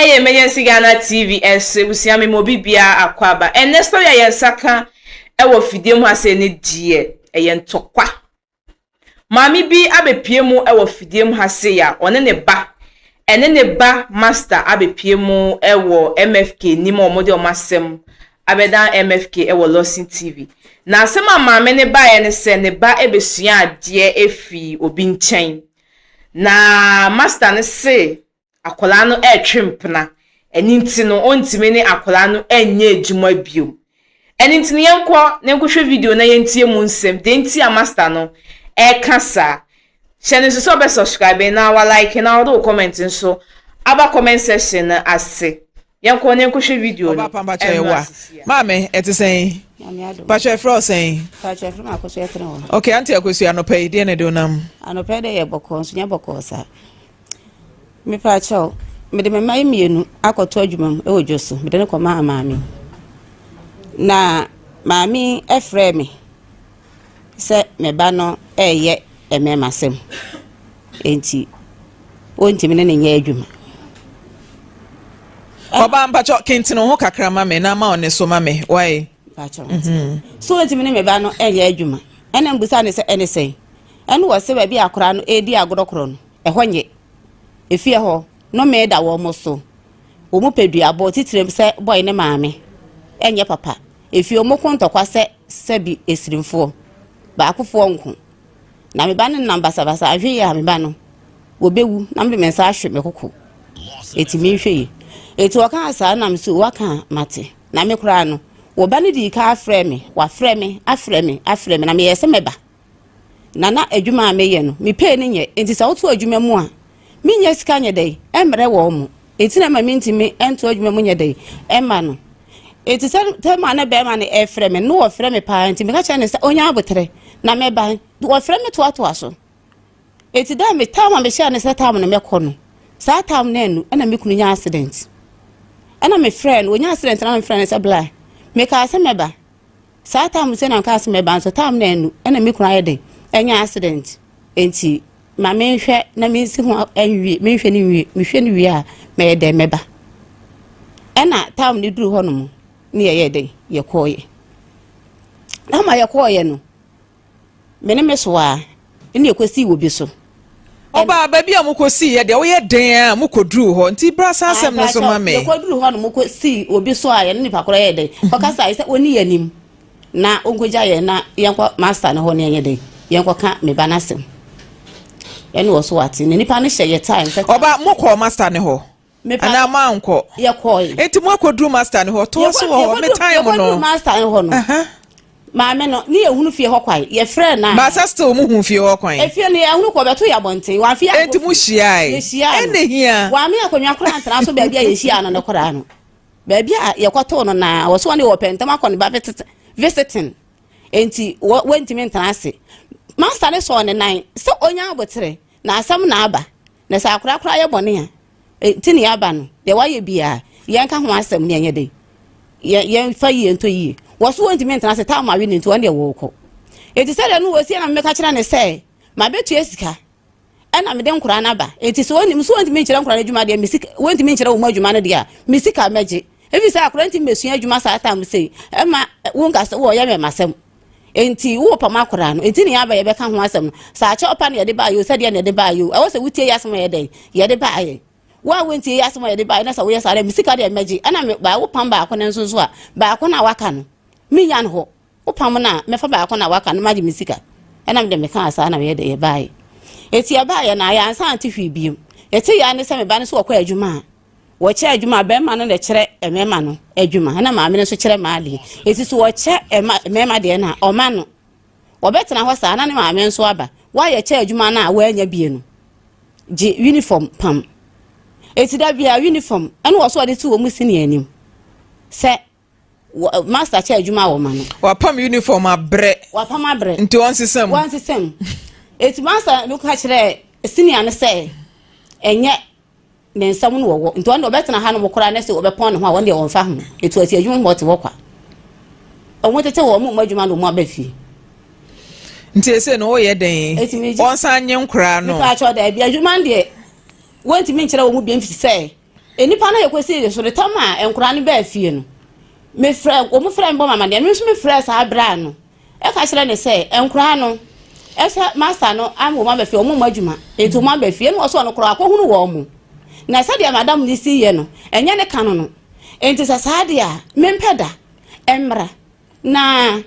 Ɛyɛ Emergency Ghana TV ɛso ebusua me ma obi biara akɔ aba. Ɛnɛ story a yɛn nsa ka ɛwɔ fidie mu ha sɛ ne deɛ ɛyɛ ntɔkwa. Maame bi abɛpue mu wɔ fidie mu ha sei a ɔne ne ba ɛne ne ba master abɛpue mu wɔ MFK nim a wɔde wɔn asɛm abɛdan MFK wɔ Lawson TV. Na asɛm a maame no baeɛ ne sɛ ne ba bɛsua adeɛ afiri obi nkyɛn. Na master no se akwadaa no retwe mpena, ɛno nti no ɔntumi ne akwadaa no nyɛ adwuma bio. Ɛno nti no yɛnkɔ na yɛnkɔhwɛ video na yɛntie mu nsɛm, deɛ nti a master no ɛreka saa. Hyɛ no nso sɛ ɔbɛ subscribe na wa like na ɔde wo comment nso aba comment section no ase. Yɛnkɔ na yɛnkɔhwɛ video no. Ɔba pampa kyɛ wa. Maame, ɛte sɛn? Pakyɛ ɛfrɛ wo sɛn? Pakyɛ ɛfrɛ me Akosua Ɛtene wɔ. Okay, Auntie Akosua, anɔpa yi deɛ na ɛde wo nam? Anɔpa yi deɛ yɛ bɔkɔɔ nso nyɛ bɔkɔɔ saa. Mepakyɛw, mede me mma yi mmienu akɔto adwuma mu wɔ dwo so. Mede no kɔmaa maame. Na maame yi frɛɛ me sɛ me ba no reyɛ mmarimasɛm, enti wɔntumi ne no nyɛ adwuma. Ɔbaa mpakyɛw kentene wo ho kakra ma me na ma wo ne so ma me why? Mpakyɛw mhm. So wɔntumi ne me ba no nyɛ adwuma. Ɛna mbusa ne sɛ ɛne sɛn? Ɛne wɔ sɛ baabi akwaraa no redi agorɔ korɔ no, ɛhɔ nyɛ. Efie hɔ, nnome da wɔn so. Wɔpɛ duabɔ, titire sɛ bɔe ne maame. Ɛnyɛ papa. Efie wɔko ntɔkwa sɛ sɛbi esirimfoɔ. Baakofoɔ nko. Na me ba no nam basabasa. Ahwɛ yie a me ba no, wɔbɛwu na mede me nsa ahwe me koko. Eti menhwɛ yie. Eti ɔkaa saa na me so waka a mate. Na me koraa no, wo ba no dii kan frɛɛ me. Wafrɛ me, afrɛ me, afrɛ me na meyɛɛ sɛ mɛba. Na na adwuma a meyɛ no, me pay no nyɛ, enti sɛ woto adwuma mu a, mennya sika nyɛ dɛn mmrɛ wɔn mo. Enti na ɛma mentumi nto adwuma mu nyɛ dɛn mma no. Enti sɛ tɛm a na bɛrima no ɛfrɛ me no, na wɔfrɛ me paa, nti meka kyerɛ no sɛ ɔnya aboterɛ na mɛba. Wɔfrɛ me toatoa so. Enti da me tam a mehyɛɛ no sɛ tam no mɛkɔ no, saa tam no annu, ɛna me kunu nya accident. Ɛna mefrɛ no, ɔnya accident na mefrɛ no sɛ bla, mekaa sɛ mɛba. Saa time sɛ na nka sɛ mɛba nso time na anu ɛna me kunu ayɛ den ɛnya accident nti ma menhwɛ na mensi ho nwie menhwɛ no nwie mehwɛ no wie a mɛyɛ dɛn mɛba ɛna time no duru hɔ nom ne yɛyɛ dɛn yɛkɔɔyɛ na ma yɛkɔɔyɛ no Me ne me soa ne yɛkɔsii wɔ bi so. Ɔbaa, baabi a mokɔsiiɛ deɛ, woyɛ dɛn a mokɔduruu hɔ? Nti bra saa asɛm no so ma me. Yɛkɔduruu hɔ no, mokɔsii wɔ bi so a yɛne nipa korɔ yɛɛ dɛn? Kɔkasaeɛ sɛ ɔnni yɛn anim na ɔnkɔgya yɛn na yɛnkɔ master no hɔ na yɛnyɛ dɛn? Yɛnkɔka me ba no asɛm. Ɛne wɔ so wate. Na nipa no hyɛ yɛ time sɛ. Ɔbaa, mokɔɔ master no hɔ? Anaa moankɔ? Yɛkɔe. Enti moakɔduru master no hɔ? Toa so wɔ hɔ. Me time no. Yɛkɔduru master no hɔ no. Maame no, ne yɛhunu fie hɔ kwan. Yɛfrɛɛ no a. Baasa still mo hu fie hɔ kwan? Efie no yɛhunu kɔ, ɔbɛto yɛ abɔnten. Wamfe yɛ ankɔ Enti mo hyiae? Yɛhyiaa no. Ɛna hia. Wame akonnwa koraa antena so baabi a yɛhyiaa no no koraa no. Baabi a yɛkɔtoo no na ɔso ɔne ɔpɛ ntɛm akɔ ne ba visiting. Enti wantumi ntena ase. Master no sɔɔ ne nan sɛ ɔnya abotere na asɛm na aba. Na sɛ akora koraa yɛ bɔne a, nti nea aba no, deɛ wayɛ biara, yɛnka ho asɛm na yɛnyɛ dɛn? Yɛ, yɛmfa yie ntɔ yie. Wɔ so wɔntumi ntena ase, tam awe no nti, wɔn deɛ wɔrekɔ. Enti sɛdeɛ no wɔsie na meka kyerɛ no sɛ, mabɛtua sika, ɛna mede nkoraa no aba. Enti sɛ wɔnim so wɔntumi nkyerɛ nkoraa no adwuma deɛ, me sika, wɔntumi nkyerɛ wɔn adwuma no deɛ a, me sika mɛgye. Ɛfiri sɛ akora ntumi mmɛsua adwuma saa tam sei, ɛma wonka sɛ wɔyɛ me masɛm. Enti worepam akwadaa no, enti nea aba yɛbɛka ho asɛm no, sɛ akyɛw pa na yɛde baeɛ o, sɛ deɛ na yɛde baeɛ o, ɛwɔ sɛ wotie yɛ asɛm a yɛdɛn yɛde baeɛ. Wo a wontie yɛ asɛm a yɛde baeɛ na sɛ woyɛ saa dɛ, me sika deɛ mɛgye, ɛna me baa wopam baako no nso nso a, baako no a waka no, menya no hɔ. Wopam no a, mɛfa baako no a waka no magye me sika. Ɛna mede mekaa saa na meyɛ dɛ yɛbaeɛ. Enti yɛbaeɛ no a, yɛansan ante hwee biom. Yɛte yɛ ne sɛ me ba no so wɔkɔ adwuma a, Wɔkyɛ adwuma a, barima no na ɛkyerɛ mmarima no adwuma, ɛna maame no nso kyerɛ mmaa deɛ. Eti so wɔkyɛ mmarima deɛ no a, ɔma no. Wɔbɛtena hɔ saa na ne maame nso aba. Woayɛ kyɛ adwuma no a woanya bie no, gye uniform pam. Eti da biara uniform ɛna wɔ so ɔde to wɔn senior anim sɛ master kyɛ adwuma a wɔma no. Wapam uniform abrɛ. Wapam abrɛ. Nti ɔnsesa mu. Wɔnsesa mu. Eti master no ka kyerɛ senior no sɛ ɛnyɛ Ne nsam no wɔwɔ. Nti ɔno deɛ ɔbɛtena hanom koraa na sɛ ɔbɛpɔn ne ho a, wɔn deɛ wɔmfa ho. Ɛtu ɔte adwuma mu hɔ ɔte hɔ kwa. Wɔn tete wɔ wɔn adwuma na wɔn aba fie. Nti ese no woyɛ dɛn? Wɔnsan nye nkoraa no. Nipa akyɛw daabi adwuma no deɛ wɔntumi nkyerɛ wɔn mu bi mfiri sɛ Nnipa no a yɛkɔsii ne so no, tam a nkwadaa no baa fie no, mefrɛ, wɔn frɛ me bɔ me amaneɛ, me nso mefrɛɛ saa braa no, ɛka kyerɛ no sɛ, nkwadaa no, ɛsɛ master no ama wɔn aba fie, wɔn mmɔ adwuma, nti wɔn aba fie, ɛna ɔsɛ ɔno koraa wakɔhunu wɔn mo. Na sɛdeɛ madam no si yɛ no, ɛnyɛ ne ka no no. Nti sɛ saa deɛ a, mempɛ da, ɛmmra. Na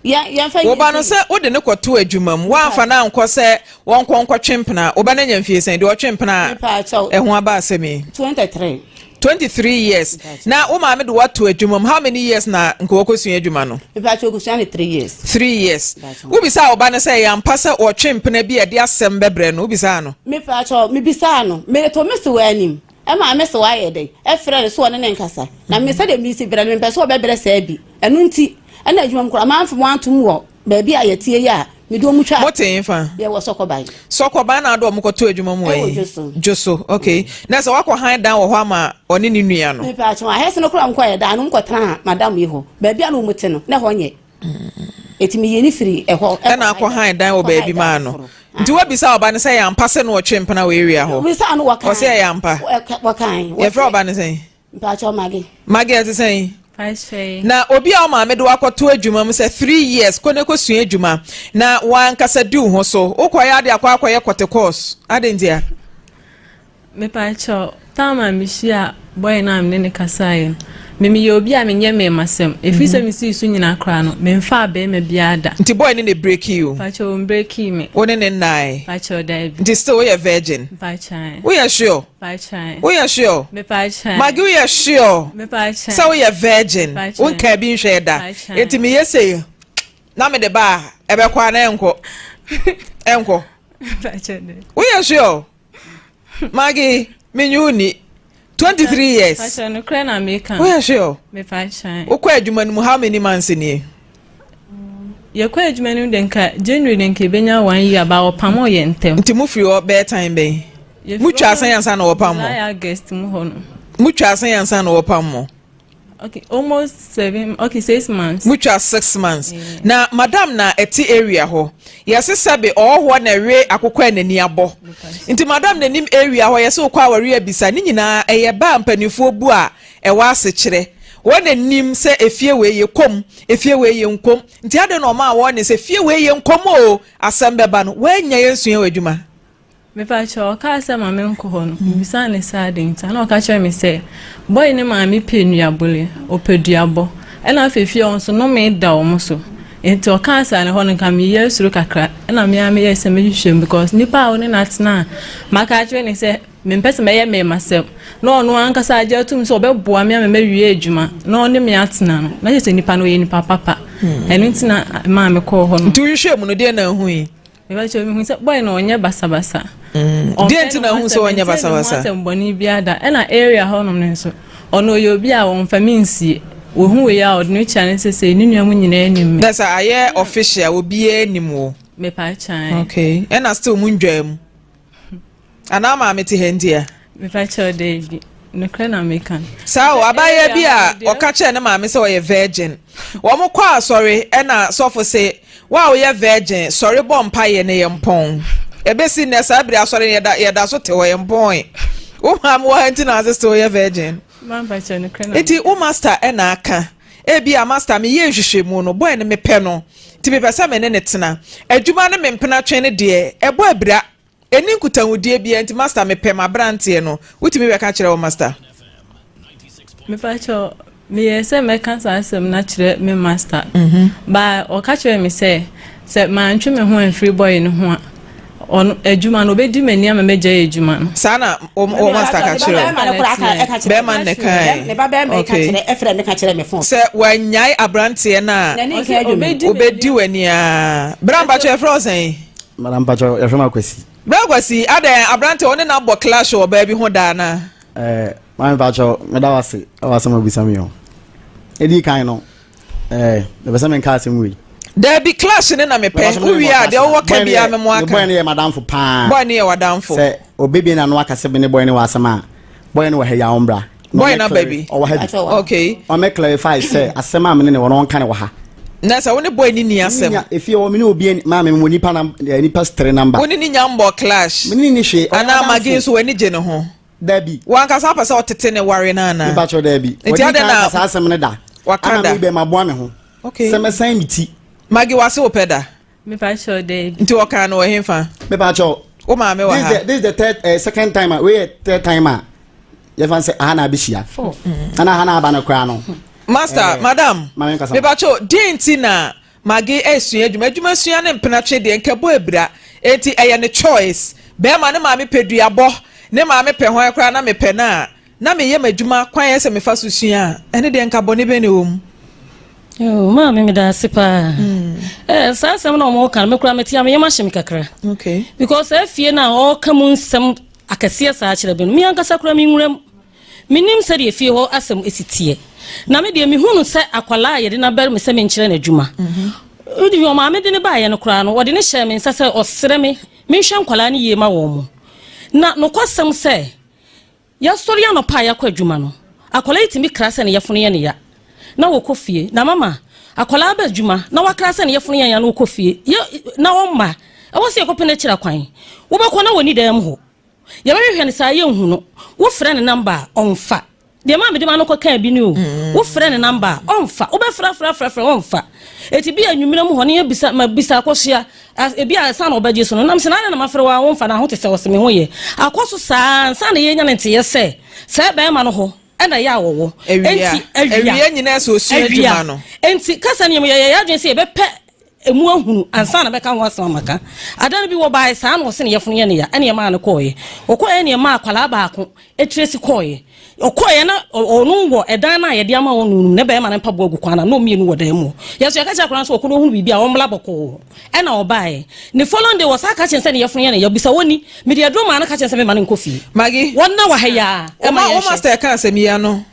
yɛ yɛmfa Wo ba no sɛ wode no kɔto adwuma mu, woamfa no ankɔ sɛ wɔnkɔ nkɔtwe mpena. Wo ba no anya mfie sɛn? Deɛ ɔtwe mpena a ɛho aba asɛm yi. 23. 23 years. Na wo maame de woato adwuma mu, how many years na nka wɔkɔsua adwuma no? Mepakyɛw ɔkɔsua no 3 years. 3 years. Wobisaa wo ba no sɛ ɛyɛ ampa sɛ ɔtwe mpena bi a ɛde asɛm bɛbrɛ no? Wobisaa no? Mepakyɛw, mebisaa no. Mereto me sewa anim. Ɛmaa me sewa yɛ dɛn? Ɛfrɛɛ no sɛ ɔne no nkasa. Na me sɛdeɛ meresi brɛ no, mempɛ sɛ ɔbɛbrɛ saa bi. Ɛno nti, ɛna adwuma mu koraa, mamfa wɔn antom wɔ baabi a yɛteɛ yi a mede wɔn twaa. Mote hefa? Yɛwɔ Sɔkɔban. Sɔkɔban na wode wɔn kɔtoo adwuma mu wɔ Ɛwɔ he? Dwoso. Dwoso, ok. Na sɛ woakɔ han dan wɔ hɔ ama ɔne ne nua no? Mepaakyɛw, ahɛse no koraa wɔkɔyɛ dan no, wɔkɔtenaa madam yi hɔ. Baabi a na wɔte no, na ɛhɔ nyɛ. Eti meyii no firii ɛhɔ. Ɛna akɔ han dan wɔ baabi maa no. Nti woabisa ɔba no sɛ ɛyɛ ampa sɛ na ɔtwe mpena wɔ area hɔ? Bisa no wɔkan. Ɔsɛ ɛyɛ ampa. Wɔkan. Yɛfrɛ ɔba no sɛn? Mpakyɛw Mage. Mage ɛte sɛn? Na obi a ɔmaame de wakɔto adwuma mu sɛ three years kɔ ne kɔsua adwuma na wankasa di wo ho so wokɔyɛ ade akɔ akɔyɛ kɔte course adɛn ntia? Mepakyɛw, time a mihyiaa boy no a me ne no kasae no, me meyɛ obi a menyɛ mmeemasɛm. Ɛfiri sɛ mesii so nyinaa koraa no, memfaa barima biara da. Nti boy no na ɛbreakii wo? Mpakyɛw, ɔmbreakii me. Wo ne no nnae? Mpakyɛw, daabi. Nti still woyɛ virgin? Mpakyɛw. Woyɛ sure? Mpakyɛw. Woyɛ sure? Mepakyɛw. Maggie woyɛ sure? Mepakyɛw. Sɛ woyɛ virgin? Mepakyɛw. Wonkaa bi nhwɛɛ da? Mepakyɛw. Nti meyɛ sei na mede ba a, ɛbɛkɔ anaa ɛnkɔ? Ɛnkɔ. Mepakyɛw, daabi. Woyɛ sure? Maggie, menye wo ni. 23 years. Pakyɛ nokorɛ na meka. Woyɛ sure? Mepakyɛ. Wokɔ adwuma no mu how many months nie? Yɛkɔ adwuma no mu de nka January de nka ebenya one year ba wɔpam yɛ ntɛm. Nti mo firi hɔ bɛyɛ time bɛn? Mo twa asan ansa na wɔpam mo? July August mu hɔ no. Mo twa asan ansa na wɔpam mo? Okay, almost seven, okay, six months. Mutwa six months. Yeah. Na madam na ɛte area hɔ. Yɛse sɛbe ɔwɔ hɔ na ɛwe akokɔ a n'ani abɔ. Nti madam n'anim area hɔ yɛse wokɔ aware abisa ne nyinaa ɛyɛ ba a mpanimfoɔ bu a ɛwɔ asekyerɛ. Wɔn n'anim sɛ efie wei yɛ kom, efie wei yɛ nkom. Nti adɛn na ɔmaa wɔn ne sɛ fie wei yɛ nkom o, asɛm bɛba no. Wɔanya yɛn sua wɔ adwuma. Mepakyɛw, ɔkaa sɛ ma menkɔ hɔ no, mibisaa no sɛ adɛn nti a, na ɔka kyerɛɛ me sɛ boy no maame pɛ nnuabole, ɔpɛ duabɔ, ɛna afei fie hɔ nso nnome da wɔn so. Nti ɔkaa saa no, ɛhɔ no nka meyɛ asuro kakra, ɛna me ara meyɛɛ sɛ mɛhwehwɛ mu because nipa a wo ne no atena a maka akyerɛ no sɛ mempɛ sɛ mɛyɛ mmeremasɛm na ɔno ankasa agye atum sɛ ɔbɛboa me ama mawie adwuma na ɔne me atena no, na kyerɛ sɛ nipa no ɔyɛ nipa papa. Ɛno nti na ɛmaa mekɔɔ hɔ no. Nti wohwehwɛɛ mu no, deɛn na wohui? Mebakyɛ mehu sɛ boy no ɔnyɛ basabasa. Mm. Deɛ nti na hu sɛ ɔnyɛ basabasa? Asɛm bɔne biara da. Ɛna area hɔnom no nso, ɔno ɔyɛ obi a wɔmfa me nsie. Wɔhu wei a ɔde no kyia ne sɛ sɛ ne nua mu nyinaa nim me. Dɛ sɛ ayɛ official obiara nim wo. Mepa kyan. Okay. Ɛna still mu ndwaa mu. Anaa maame te ha ntia? Mepa kyɛw daabi. Nokorɛ na meka no. Saa o, abaayewa bi a ɔka kyerɛɛ ne maame sɛ ɔyɛ virgin. Wɔn kɔ asɔre ɛna sɔfo se, wo a woyɛ virgin, sɔre bɔ mpaeɛ na yɛmpɔn. Ɛbɛsi nnɛ saa bere asɔre no yɛda yɛda so te hɔ yɛmpɔn. Wo maame wɔ ha nti na ase sɛ woyɛ virgin. Nti wo master ɛna aka. Ebia master meyɛ nhwehwɛmu no, boy no mepɛ no. Nti mepɛ sɛ me ne no tena. Adwuma ne me mpena twe no deɛ, ɛbɔ abira. Ɛnni nkutahodie biara nti master mepɛ m'abranteɛ no wotumi bɛka kyerɛ wo master? Mepakyɛw meyɛɛ sɛ mɛka saa asɛm no akyerɛ me master but ɔka kyerɛɛ me sɛ sɛ mantwe me ho amfiri boy no ho a ɔno adwuma no obedi m'ani ama magyae adwuma no. Saa na wo master ka kyerɛ wo? Bɛrima no na ɛkae. Okay. Sɛ wannyae abranteɛ no a obedi w'ani aa. Bra mpakyɛw yɛfrɛ wo sɛn? Madam mpakyɛw yɛfrɛ me Akwasi. Bra Akwasi adɛn aberanteɛ wo ne no abɔ clash wɔ ɔbaa bi ho da anaa? Eh, maame mpakyɛw meda wo ase ɛwɔ asɛm a wobisa me o. Ɛdi kan no, eh, mepɛ sɛ menka asɛm wei. Daabi clash ne na mepɛ wowie a deɛ wowɔ ka biara me mo aka. Boy no yɛ madamfo paa. Boy no yɛ wadamfo. Sɛ obebie n'ano aka sɛ me ne boy no wɔ asɛm a, boy no wɔ ha yi a ɔmbra. Boy na ba bi. Ɔwɔ ha bi. Okay. Ɔmɛ clarify sɛ asɛm a mene ne wɔ no ɔnka ne wɔ ha. Na sɛ wo ne boy ne ni asɛm. Efie wɔ me ne obi maa me wɔ nipa na eh, nipa three number. Wo ne ne nya mbɔ clash. Me ne ne hwee. Anaa magi nso w'ani gye ne ho. Dabi. Wankasa apɛ sɛ ɔtete ne ware no anaa? Mepa kyɛw dabi. Nti Wɔde adɛn kan na ka saa asɛm no da. Waka Ana da. me bɛ maboa me ho. Okay. Sɛ mɛsan me ti. Maggie wase wo pɛ da? Mepa kyɛw dabi. Nti wɔkaa no wɔ hefa? Mepa kyɛw. Wo maame wɔ This ha? the this the third second time a wei yɛ third time a yɛfa sɛ aha na abɛhyia. Ana aha na aba no koraa no. Master, madam, Maame nkasa. mepa kyɛw, deɛ nti na Maggie esua adwuma? Adwuma sua ne mpenatwe deɛ nkɛbɔ ebira. Enti ɛyɛ ne choice. Bɛrima ne maame pɛ duabɔ, ne maame pɛ hwan koraa na mepɛ no a, na meyɛ m'adwuma kwan yɛ sɛ mefa so sua a, ɛne deɛ nka bɔne bɛn na ɛwɔ mu? Yoo, maame meda ase paa. Eh, saa asɛm na ɔmo ka no, me koraa mete a meyam ahye me kakra. Okay. Because saa fie no a ɔka mu nsɛm akɛseɛ saa kyerɛ me no, me ankasa koraa menwura mu. Menim sɛdeɛ fie hɔ asɛm esi teɛ. Na me deɛ mehu no sɛ akwadaa a yɛde no abɛre me sɛ menkyerɛ no adwuma. Wodi ɔmaame de no baeɛ no koraa no, wɔde no hyɛɛ me nsa sɛ ɔsrɛ me menhwɛ nkwadaa no yie ma wɔn mo. Na nokwasɛm sɛ, Yɛsɔre anɔpa a yɛakɔ adwuma no, akwadaa yi tumi kra sɛ ne yafunu yɛ ne ya na wɔkɔ fie. Na mama akwadaa ba adwuma na wakra sɛ ne yafunu yɛ ne ya na ɔkɔ fie yɛ na ɔmma. Ɛwɔ sɛ yɛkɔpɛ no akyira kwan. Wobɛkɔ na wɔnni dan mu hɔ. Yɛbɛhwehwɛ no saa yɛnhu no. Wofrɛ ne namba a, ɔmfa. Deɛ maa mede m'ano kɔkaa bi ni o. Wofrɛ ne namba a, ɔmfa. Wobɛfrɛfrɛfrɛfrɛ, ɔmfa. Enti bi a anwummerɛ mu hɔ no yɛbisa, mabisa akɔsoa, ebi a ansa na ɔbɛgye so no, nam sɛ na adɛn na mafrɛ wo a womfa na ho te sɛ ɔse me ho yɛ. Akɔ so saa ansa na yɛnya no nteeɛ sɛ saa barima no hɔ na ɛyɛ a wɔwɔ. Awia. Enti awia. Awia nyinaa sɛ ɔsua Awia. adwuma no. Enti kasa no yɛ mu yɛyɛ yɛn adwene sɛ yɛbɛpɛ emu ahunu ansa na bɛka ho asɛm amaka. Ada no bi wɔbaeɛ saa na ɔse ne yafunu yɛ ne ya ɛne ɛmaa no kɔɔeɛ. Ɔkɔɔeɛ ne ɛmaa akwadaa baako tiri si kɔɔeɛ. Ɔkɔeɛ na ɔno wɔ ɛdan no a yɛde ama wɔn no mu, ne bɛrima no mpaboa gu kwan no ano, na wɔn mmienu wɔ dan mu hɔ. Yɛn nso yɛka kyerɛ akwadaa no sɛ ɔkɔ na ɔhunu biribi a ɔmmra bɔkɔɔ. Ɛna ɔbaeɛ. Ne following day wɔsan ka kyerɛ no sɛ ne yafunu yɛ no ya. Bisa wɔn ni. Mede aduro maa no ka kyerɛ no sɛ memma no nkɔ fie. Maggie, Wɔnna wɔ ha yi ara. Wo Ɛma ma wo yɛnhwɛ. master ɛka asɛm yi ano.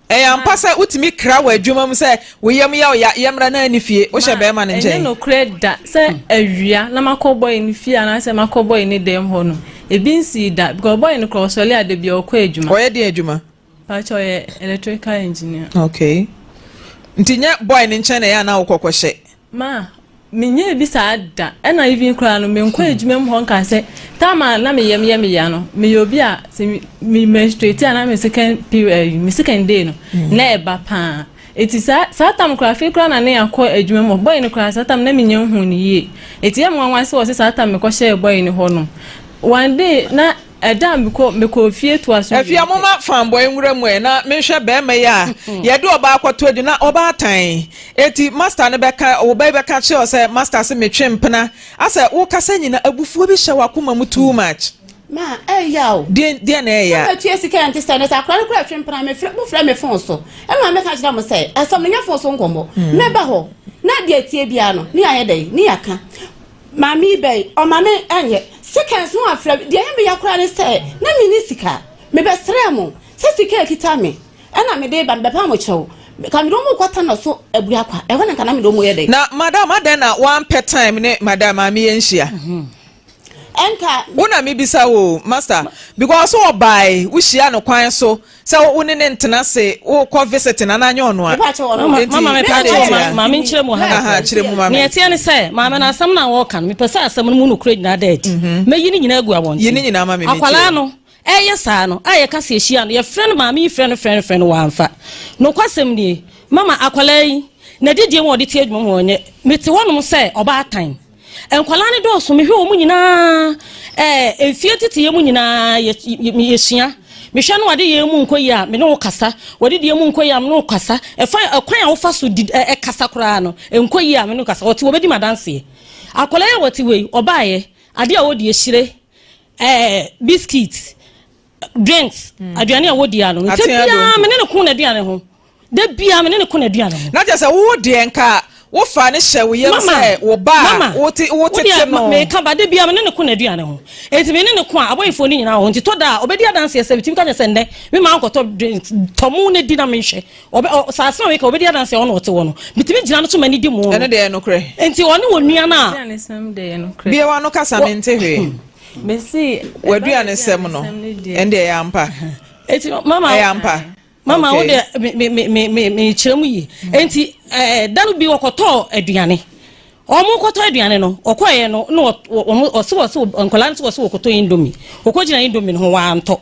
Ɛyɛ ampa sɛ wotumi kra wɔ adwuma mu sɛ wo yam yɛ wo ya, yɛmmra na anni fie, wohyɛ bɛrima no Ɛnyɛ nkyɛn? nokorɛ da sɛ awia na makɔ boy no fie anaasɛ makɔ boy no dɛm hɔ no, ebi nsii da because boy no koraa ɔsɔre a da biara ɔkɔ adwuma. Ɔyɛ deɛn adwuma? Pakyɛ ɔyɛ electrical engineer. Okay. Nti nyɛ boy no nkyɛn na ɛyɛ a na wokɔ kɔhyɛ? Ma, menyɛɛ bi saa da. Ɛna even koraa no, menkɔ adwuma mu hɔ nkaa sɛ, time a na me yam yɛ me ya no, meyɛ obi a sɛ me menstruate a na me second period, me second day no, na ɛba paa. Eti saa saa tam koraa, afei koraa na ne akɔ adwuma mu hɔ. Boy no koraa saa tam na menya nhuu no yie. Eti ɛyɛ me nwanwa sɛ ɔse saa tam mekɔhyɛɛ boy no hɔ nom. One day na Ɛda a mekɔ mekɔɔ fie toa so Afia wie pɛ. momma fanbɔe nwura mu ɛ na menhwɛ bɛɛma yi a yɛde ɔbaa kɔto adi na ɔbaatan eti master no bɛka wo ba yi bɛka kyerɛ wo sɛ master se metwe mpena asɛ wo kasa nyina abufuo bi hyɛ wakoma mu too much. Ma ɛyɛ o. Deɛ deɛ na ɛyɛ a. Sɛ matua sika ɛnte sɛ ne sɛ akora no kora twe mpena mefrɛ mofrɛ me fon so ɛma meka kyerɛ mo sɛ asɛm no nyɛ fon so nkɔmmɔ mɛba hɔ na deɛ tie biara no ne yɛayɛ dɛn ne yɛaka Maame yi bɛn ɔma me ɛnyɛ seconds no wafrɛ me deɛ ɛyɛ me ya koraa ne sɛ na me ni sika me bɛ srɛ mo sɛ sika ekita me ɛna me de ba me bɛ pa mo kyɛw ka me de ɔmo kɔ tana so abua kwa ɛhɔ na nka na me de ɔmo yɛ dɛ. Na madam adɛn na wampɛ time ne madam maame yɛ nhyia. Ɛnka. Wo na me bisa wo o master because ɔbae wo hyia no kwan so Sɛ wo ne no ntena ase, wo kɔ visit no anaa nyɛ ɔno a. Mama, mama me pa kyɛw ma, ma me nkyerɛ mu ha Aha, kakra. kyerɛ mu ma me. Nea ɛteɛ ne sɛ, maame no asɛm no a ɔreka no, mepɛ sɛ asɛm no mu nokorɛ nyinaa da adi. Mɛyi ne nyinaa agu abɔnten. Yi ne nyinaa ma me, mentie Akwadaa o. no, ɛreyɛ saa no, a yɛka sɛ yɛhyia no, yɛfrɛ no, maame yi frɛ no, frɛ no, frɛ no, wamfa. Nokwasɛm nie, mama akwadaa yi, n'adidie mu a ɔde te adwuma mu hɔ nyɛ, mete hɔnom sɛ ɔbaatan. Nkwadaa no dɔɔso, mehwɛ wɔn nyinaa, ɛɛ mfie teteyɛ mu nyinaa yɛ yɛsua. Mehwɛ no ade yɛ mu nkɔ yie a, me ne wo kasa. Wɔde deɛ mu nkɔ yie a, me ne wo kasa. Ɛfa ɛkwan a wofa so di ɛkasa koraa no, nkɔ yie a, me ne wo kasa. Ɔte wɔbɛdi m'adanseɛ. Akwadaa yi a wɔte wei, ɔbaeɛ, adeɛ a ɔdi ahyire, ɛɛ biscuit, drinks mm. aduane a wɔdi ano no da biara me ne ne ko n'aduane ho da biara me ne ne ko n'aduane ho. na kyerɛ sɛ wo deɛ nka wofa ne hyɛ wo yam sɛ wo ba a wote wotete no. meka ba da biara me ne ne ko n'aduane ho eti me ne ne ko a abɔyifoɔ no nyinaa wɔ hɔ nti tɔ da a ɔbɛdi adanseɛ sɛ bitumi ka kyerɛ sɛ nnɛ me maa nkɔtɔ drinks tɔ mu na di na menhwɛ ɔbɛ ɔ saa asɛm a meka ɔbɛdi adanseɛ ɔno ɔte hɔ no bitumi gyina no so ma ne di mu no. Ɛno deɛ ɛyɛ nokorɛ. Nti ɔne wɔ nua no a. Bie w'ano kasa mente hwee. W'aduanesɛm no, ɛnde ɛyɛ ampa. Eti mama ɛyɛ ampa. Mama wo deɛ me me me me me kyerɛ mu yie. Enti ɛɛ da no bi wɔkɔtɔɔ aduane. Wɔn kɔtɔ aduane no, ɔkɔeɛ no na wɔn ɔse wɔse nkwadaa no se wɔse wɔkɔtɔ indomie. Ɔkɔgyina indomie no ho wantɔ.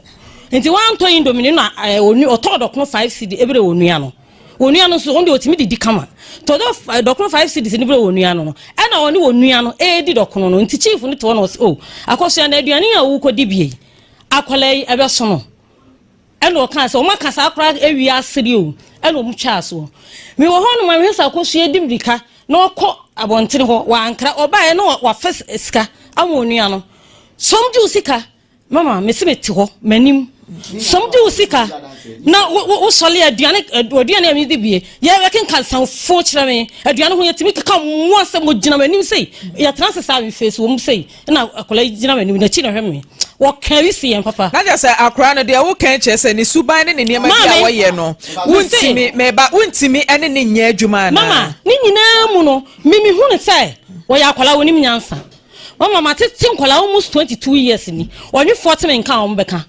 Nti wantɔ indomie no na ɛɛ ɔtɔɔ dɔkono five cedi ebere onua no. Onua no nso ɔno deɛ ɔtumi didi kama. Tɔ dɔ dɔkono five cedis no bere onua no no ɛna ɔne onua no ɛredi dɔkono no. Nti chief no te hɔ na ɔse oh Akosua na aduane yi a wokɔdi bie yi akwadaa yi ɛbɛso no. Ɛna ɔkaa sɛ, wɔn aka saa koraa awie asere o, ɛna wɔn twaa soɔ. Mewɔ hɔ nom a mehwɛ sɛ akosua di mmirika na ɔkɔ abɔntene hɔ, wankra, ɔbaeɛ na wafa sika ama onua no. Sɔm gye wo sika, mama mese mete hɔ, m'anim. Sɔm gye wo sika, na wosɔle aduane, aduane a mede bie, yɛkenka nsanfo kyerɛ me, aduane ho yɛtumi keka mmoa sɛ mogyina m'anim sei, yɛtena ase saa mefeesi wɔn sei. na akwadaa yi gyina m'anim n'akyi na ɔhwɛ me wɔka bi si yɛn papa. Na kyerɛ sɛ akwadaa no deɛ woka kyerɛ sɛ ne suban ne ne nneɛma bi a wɔyɛ no wontumi meba wontumi ne ne nyɛ adwuma anaa. Mama ne nyinaa mu no me mehu no sɛ wɔyɛ akwadaa wɔnim nyansa mama matete nkwadaa almost 22 years ni ɔnwefoɔ te me nka a wɔn bɛka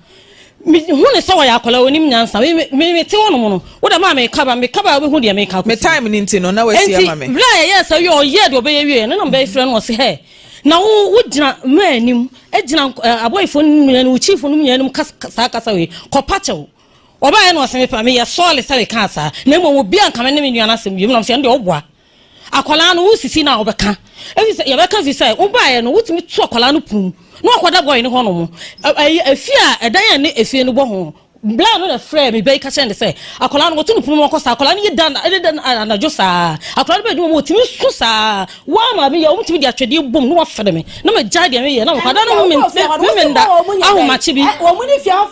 mehu ne sɛ wɔyɛ akwadaa onim nyansa me me me te hɔnom no wo dɛm a meka ba meka ba wobɛhu deɛ meka me time no nti no na wasi ama me nti berɛ a yɛyɛ sɛ yɛ ɔyɛ deɛ ɔbɛyɛ wie no na mebɛfrɛ no ɔse hɛ na wo wogyina mmaa anim gyina abɔefoɔ no nyinaa anim wo chiefo no nyinaa anim kasa saa kasa wei kɔpa kyɛw ɔbaeɛ na ɔse mepa meyɛ sɔɔle sɛ mekaa saa na mmom obi anka me ne me nua no asɛm bio nam sɛ ɛno deɛ ɔboa Akwadaa no wo sisi no a wobɛka ɛfiri sɛ yɛbɛka firi sɛ wobaeɛ no wotumi to akwadaa no pum na wakɔda bɔe no hɔ nom efie a ɛdan a ne efie no bɔ ho bla no na frɛ me bɛyi ka kyerɛ ne sɛ akwadaa no wɔto no pum wɔkɔ saa akwadaa no yɛ dan ɛde dan anadwo saa akwadaa no bɛ adwuma mu wɔtumi su saa wɔn maame yɛ wɔn tumi de atwɛdeɛ bom na wɔfrɛ me na ma gyae deɛ meyɛ na akwadaa no me me me nda ahomakye bi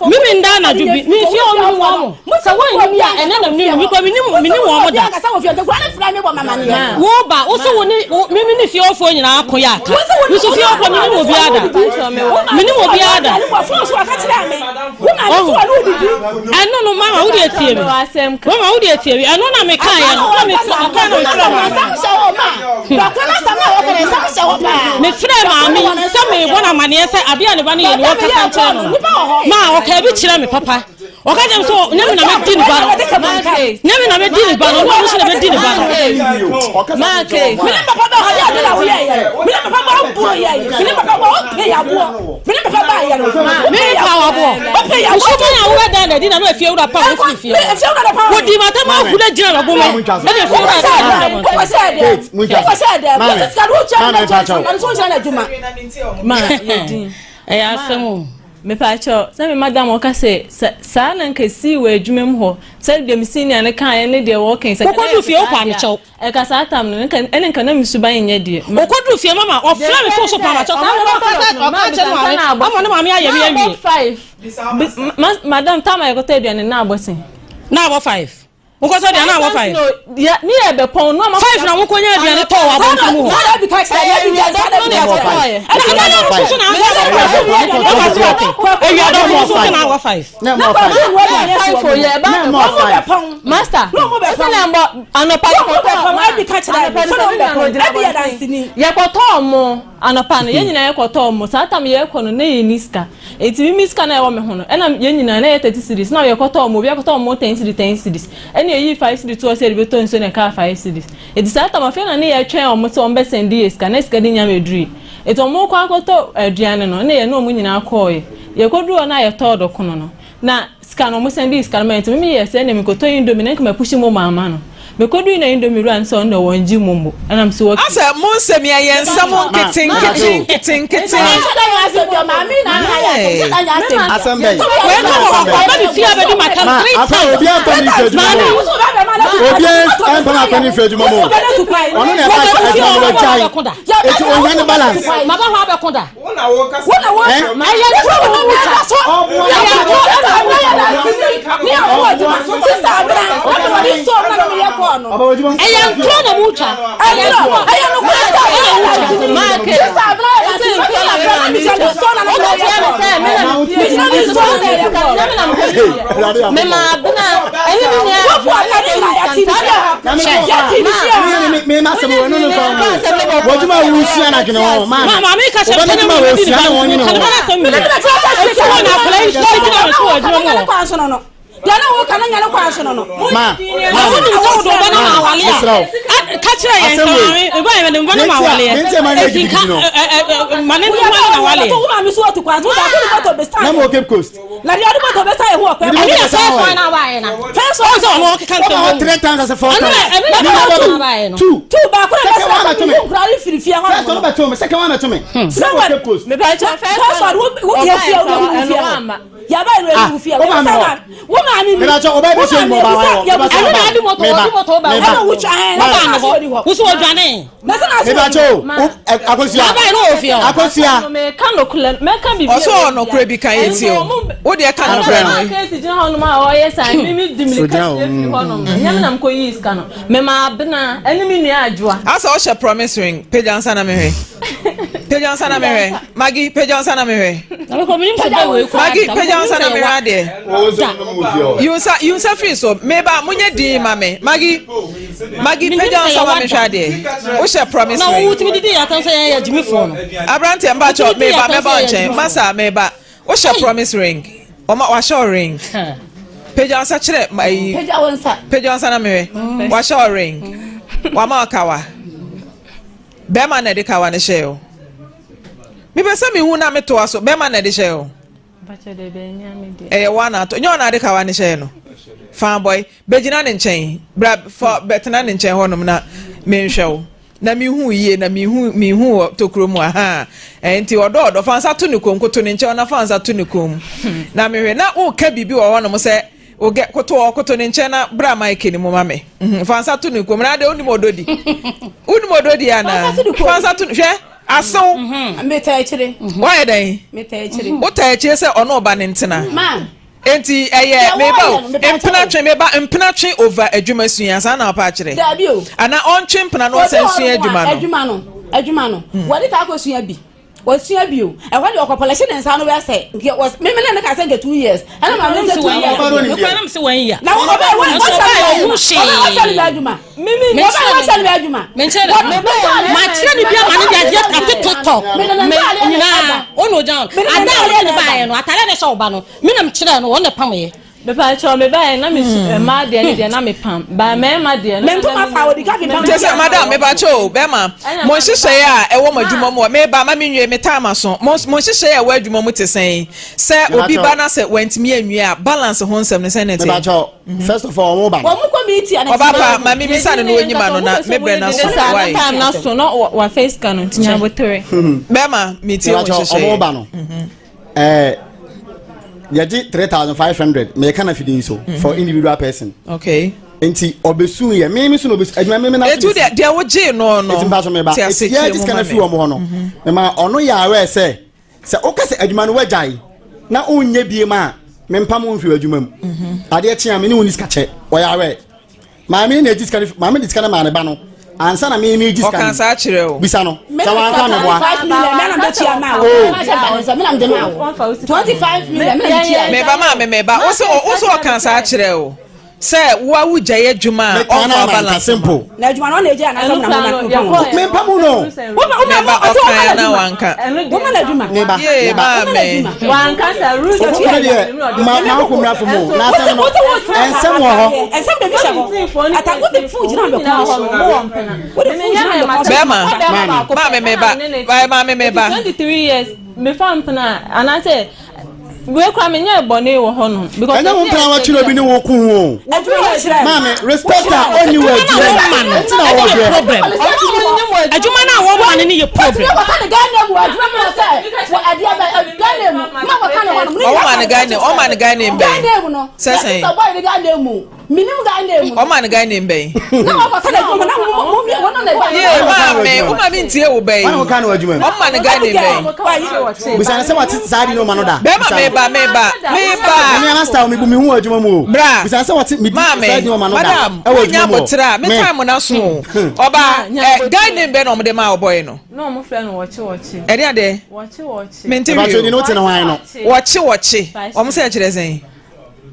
me me nda anadwo bi me fie wɔn mu wɔn Sɛ woanni me a, ɛnnɛ na menni me kɔ, menni menni wɔn da. Wo ba, wo so wo ne wo me me ne fiefoɔ nyinaa ko yɛ aka. Me so fiefoɔ menni wɔ biara da. Menni wɔ biara da. Ɔho. Ɛno no mama wo deɛ tie me. Mama wo deɛ tie me. Ɛno na meka yɛ no. Na me ɔka na mefrɛ maame. Mefrɛ maame sɛ mebɔ no amaneɛ sɛ adeɛ a ne ba no yɛ ni wɔkasa nkyerɛ no. Ma ɔka bi kyerɛ me papa. Ɔka kyerɛ me sɛ nyɛ me na mɛdi ne ba no. Nyɛ me na mɛdi ne ba no. Ɔno nso na bɛdi ne ba no. Me ne papa ba ɔyɛ ade na woyɛ yɛ. Me ne papa ba ɔboro yɛ. Me ne papa ba ɔpɛ yɛ aboɔ. Me ne papa ba yɛ no. Me pa wɔ aboɔ. Ɔpɛ yɛ aboɔ. Nsu bɛn a wobɛ dan na di na no efie wura pa wo firi fie. Wodi ma tɛm ahu dɛ gyina bɛbo me. Ɛna efie wura pa wo Wokɔ sɛ dɛ. Wokɔ sɛ dɛ. Wokɔ sika no wokyɛ no na nso nkyerɛ no adwuma. Ma yɛ din. Ɛyɛ asɛm o. Mepakyɛw, sɛ me madam ɔka sɛ, sɛ saa na nka esii wɔ adwuma mu hɔ, sɛ deɛ me senior no kaeɛ ne deɛ wɔka yi, sɛ nka na Wokɔduru yɛte fie saa wopaa me deɛ kyɛw. a, ɛka saa tam no, nka ɛne nka na me suban nyɛ deɛ. Ma. Wokɔduru fie mama ɔfrɛ me fon so paa makyɛw, saa na ɔka sɛ ɔka akyerɛ ne maame ama ne maame ayɛ me Na abɔ awie. five. Bi, ma, madam, tam a yɛkɔtɔ aduane no na abɔ sɛn? Na abɔ five. Wokɔ sɛ deɛ na awɔ five. Ne yɛ bɛ pɔn no ama. Five na wokɔ nya aduane tɔ wɔ abɔnten mu hɔ. Ewia dɔ mo so na awɔ five. Master, ɛsɛ na mbɔ anɔpa yɛkɔtɔ mo anɔpa no yɛn nyinaa yɛkɔtɔ mo saa tam yɛkɔ no na yɛ ni sika. Enti me me sika no a ɛwɔ me ho no, ɛna yɛn nyinaa na ɛyɛ 30 cedis, na yɛkɔtɔɔ mo, obiara kɔtɔɔ mo 10 cedi, 10 cedis, ɛna yɛyii 5 cedi too hɔ sɛ yɛde bɛtɔ nsuo na ɛkaa 5 cedis. Enti saa tam afei na ne yɛtwɛn wɔn sɛ wɔn bɛ sɛnde yɛ sika, na sika no nnya mmɛduruiɛ. Enti wɔn rekɔ akɔtɔ aduane no, ɛna yɛne wɔn nyinaa kɔɔeɛ. Yɛkɔduruu hɔ no a yɛtɔɔ dɔkono no, na sika no, wɔn sɛndee sika no maa yɛn, nti me meyɛɛ sɛ ɛnneɛ mekɔtɔ indomie na nka mapushi momo ama no. Mekodui na indomie wura no sɛ ɔno deɛ wɔngye momo ɛna mese okay. Asɛ mo nsɛm yi ɛyɛ nsɛm nkete nkete nkete nkete. Asɛm bɛn? Wei ka wɔ hɔ ɔba me fie abɛdi matam Ma three akɔ times. obi antɔ ne mfe adwuma mu. Obi antɔ ne akɔ ne mfe adwuma mu. Ɔno na ɛba adwuma mu wagyae. Eti ohia ne balance. Maba hɔ abɛko da. Wo na wo kasa. Wo na wo Eh? Ɛyɛ turo na wo twa. Ɛyɛ turo ɛna wo twa. Ɛyɛ nturo na wo twa. Ɛyɛ nturo ɛna wo twa. Mema abena ɛne me nua W'adwuma a wosua no adwene ho maame. Maame ka kyerɛ Wobɛno sɛ adwuma a wosua na wɔnyene ho. Ɛtu wɔ na akwadaa yi sɔre gyina me so wɔ adwuma mu hɔ. Deɛ na woka no nyɛ ne kwan so no no. Ma, Na wonim sɛ wode wo ba no ma awale a, ka kyerɛ yɛn sɛ maame, me ba yɛ me ba no ma awaleɛ. Enti nka ma ne ma ne na waleɛ. Wo maame so ɔtu kwan so baako de moto bɛsa. Na mo Cape Coast. Na deɛ ɔde moto bɛsa yɛ ho ɔkwan. Ɛno yɛ first one na waayɛ na. First one. Ɔn sɛ ɔno ɔkeka nsɛm wɔ mu. Three times as a four times. Ɛno yɛ first one na waayɛ no. Two. Two baako na Second one bɛsa bɛto me. yɛ nkura ne firi fie hɔ. First one bɛto me. Second one bɛto me. Second Cape Coast. First one wo yɛ fie wo yɛ fie hɔ. Yaba yɛ Ah, wo fie. wo maame hɔ. Wo maame ni. Mebakyɛ ɔbaa bi sɛ ɔbaa wa hɔ. Ɛno na adi moto ɔdi moto ba. Ɛna wo twa hɛn. Wo ba ne hɔ. Wo so ɔdwane. Na sɛ na so. Mebakyɛ o. Akosua. Aba yɛ no wɔ fie hɔ. Akosua. Meka nokorɛ mɛka biribi. Ɔsɛ ɔwɔ nokorɛ bi ka yɛ ti o. Wo deɛ ka nokorɛ no. Ɛnso ɔmo gyina hɔnom a ɔyɛ saa mi mi di mirika firi hɔnom. Nyɛ mi na mekɔ yii sika no. Mema Abena ɛne me nua Adwoa. Asɛ ɔhyɛ promise ring pagya nsa na mehwɛ. Pagya nsa na mehwɛ. Maggie pagya nsa na mehwɛ. Maggie pagya nsa na mehwɛ adeɛ. Yunsa yunsa firi so meba monyɛ din ma me. Maggie Maggie pagya nsa ma mehwɛ adeɛ. Wohyɛ promise ring. Na wotumi didi yɛ atam sɛ yɛn yɛ gyimifoɔ no. Aberanteɛ mbakyɛ meba mɛba nkyɛn masa meba. Wohyɛ promise ring. Ɔma wahyɛ wo ring. Pagya nsa kyerɛ ma ayi. Pagya wo nsa. Pagya nsa na mehwɛ. Wahyɛ wo ring. Wama wo kawa. Bɛrima na ɛde kawa no hyɛɛ o. Mepɛ sɛ mehu na metoa so. Bɛrima na ɛde hyɛɛ o. Ɛyɛ wo ana atɔ. Nyɛ ɔna ade kawa no hyɛɛ no. Fan boy, bɛgyina ne nkyɛn. Bra fa bɛtena ne nkyɛn hɔnom na menhwɛ wo. Na mehu yie na mehu mehu wɔ tokuro mu ahaa. Ɛnti ɔdɔ ɔdɔ fa nsa to ne kɔn koto ne nkyɛn na fa nsa to ne kɔn mu. Na mehwɛ na woka biribi wɔ hɔnom sɛ Ogɛ koto ɔ koto ne nkyɛn na bra mic no mu ma me. Mhm, fa nsa to ne kɔn mu na ade wonim ɔdɔ di. Wonim ɔdɔ di anaa? Fa nsa to hwɛ asew. Mhm. Meta akyire. Woayɛ dɛn? Meta akyire. Wota akyire sɛ ɔne ɔba ne ntena. Ma. Enti ɛyɛ meba o mpena twe meba mpena twe over adwuma sua saa na ɔpa akyerɛ. Dabi o. Ana ɔntwe mpena na ɔsan sua adwuma no. Adwuma no adwuma no. Wɔde taa kɔ sua bi. Wasua bio. Ɛhɔ deɛ ɔkɔpɔlɛhye ne nsa ano bɛyɛ sɛ nka wɔs me me ne no kaa sɛ nka 2 years. Ɛna maame no sɛ 2 years. Ɔbaa no nim deɛ. Nokorɛ sɛ wɔn ya. Na ɔbaa wɔn wɔn sɛ no bɛ adwuma. Ɔbaa wɔn sɛ no bɛ adwuma. Ɔbaa wɔn sɛ no bɛ adwuma. Menkyerɛ no. Makyerɛ no bi ama no de adeɛ atetotɔ me nyinaa. Ɔna ɔgya wɔn. Ada a wɔde ne baeɛ no atadeɛ na ɛhyɛ ɔba no me na mekyerɛɛ no wɔn na ɛpameɛ. Mepakyɛw me baeɛ na me mmaa deɛ ne deɛ na me pam ba mmarima deɛ no. Me ntoma fa odi ka fi pam. Kyɛ sɛ madam mepakyɛw o bɛrima mo nhyehyɛeɛ a ɛwɔ mo adwuma mu meba ma menwie me time aso mo mo nhyehyɛeɛ a ɛwɔ adwuma mu te sɛn sɛ obi ba na sɛ wantumi anwie a balance ho nsɛm no sɛn na ɛteɛ. Mepakyɛw first of all wɔn ba no. Wɔn kɔ meeting ana. Ɔba pa ma me bisa no na onyima no na me brɛ na so why. Time na so na wa face ka no nti nya abotere. Bɛrima metie wo nhyehyɛeɛ. Wɔn ba no. Ɛɛ yɛgye 3,500 mɛka na fide yi so mhm. for individual person. Okay. Nti ɔbɛsu yɛ mímí so na ɔbɛsu adwuma mímí na so etu deɛ deɛ wogye no no eti mpa so meba eti yɛ gye sika na fi wɔn hɔ no mɛma mhm. ɔno yɛ awɛ sɛ sɛ ɔka sɛ adwuma no wagyae na ɔnyɛ bie ma a mempam wo mfiri adwuma mu mhm. adeɛ kye a me ne wo ni sika kyɛ ɔyɛ awɛ Maame na egye sika no maame de sika no maa ne ba no ansa na me me gye sika no. Ɔka saa kyerɛ o. Bisa no sɛ wanka me boa. Meba maame meba wo sɛ wo sɛ ɔka saa kyerɛ o sɛ wo a wogyae adwuma a ɔmfa balance simple. Na adwuma no ɔna egye anasa mu na mo na mo Me mpa mu no. Meba ɔka na wanka. Woma na adwuma. Meba. Yee maame. Wanka sa rules. Okukuru deɛ ma ma ko mmra fam o. Na asɛm no ɛnsɛm wɔ hɔ. Ɛnsɛm de bi hyɛ hɔ. Ata wo de fun gyina bɛ kɔn so. Wo de fun gyina bɛ kɔn so. Bɛɛma maame meba maame meba. 23 years mefa mpena anaasɛ wei kora menyɛ bɔne wɔ hɔ nom. Ɛnyɛ wo mpena wakyerɛ obi ne wo ko ho o. Maame respect a ɔnni wɔ adwuma mu ɛti na ɔwɔ brɛ. Adwuma no a wɔma no no yɛ problem. Ɔma no guy name ɔma no guy name bɛn sɛ sɛn ɔma no guy name bɛn. Yee maame wo maame ntie wo bɛn ɔma no guy name bɛn. Bisa ne sɛ wate saa di no ma no da. Bɛrima meba meba meba. Meme ana style mebu me ho wɔ adwuma mu o. Bra. Bisa ne sɛ wate medi saa di no ma no da. Madam wonya abotra me time na so o. Ɔba ɛ guy name bɛn na ɔmo de maa ɔbɔyɛ no. Na ɔmo frɛ no wɔkye wɔkye. Ɛde adeɛ. Wɔkye wɔkye. Mente Ɛbɛtwe wie ni o. no wote ne hwan no. Wɔkye wɔkye. Ɔmo sɛ ɛkyerɛ sɛn.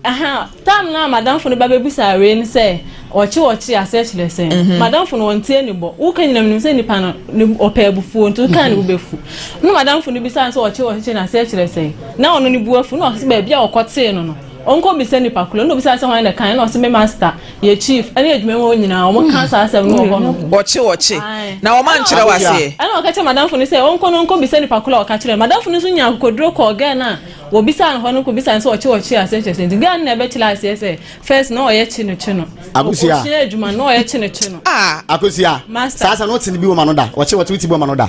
Aha, tam no a madamfo no ba bɛbisaa wei ne sɛ, ɔkye ɔkye aseɛ kyerɛ sɛn? Mhm. Madamfo no ɔntie ne bɔ. Woka nyina menim sɛ nipa no ne ɔpɛ abufuo nti woka ne bo bɛfu. Na madamfo no bisaa no sɛ ɔkye ɔkye no aseɛ kyerɛ sɛn? Na ɔno ne bu afu na ɔse baabi a ɔkɔtee no no. Ɔnkɔ bisa nipa koro, ɛna obisaa sɛ hwan na ɛkae, ɛna ɔse me master, yɛ chief, ɛne adwuma mu hɔ nyinaa, wɔn ka saa asɛm no wɔ hɔ nom. Wɔkye wɔkye, na wɔn ankyerɛ wo aseɛ. Ɛna ɔka kyerɛ madamfo no sɛ ɔnkɔ na ɔnkɔ bisa nipa koro a ɔka kyerɛ no. Madamfo no nso nyaa akokoduro kɔɔ girl no a wɔbisaa no hɔ no kɔbisaa no sɛ ɔkye wɔkye aseɛ kyerɛ sɛn. Nti girl no na ɛbɛkyerɛ aseɛ sɛ first na ɔyɛ kye no kye no. Akosua. Ɔsua adwuma no na ɔyɛ kye no kye no. Ah. Akosua. Master. Saa asɛm no wote no bi wɔ m'ano da? Wɔkye wɔkye wote bi wɔ m'ano da?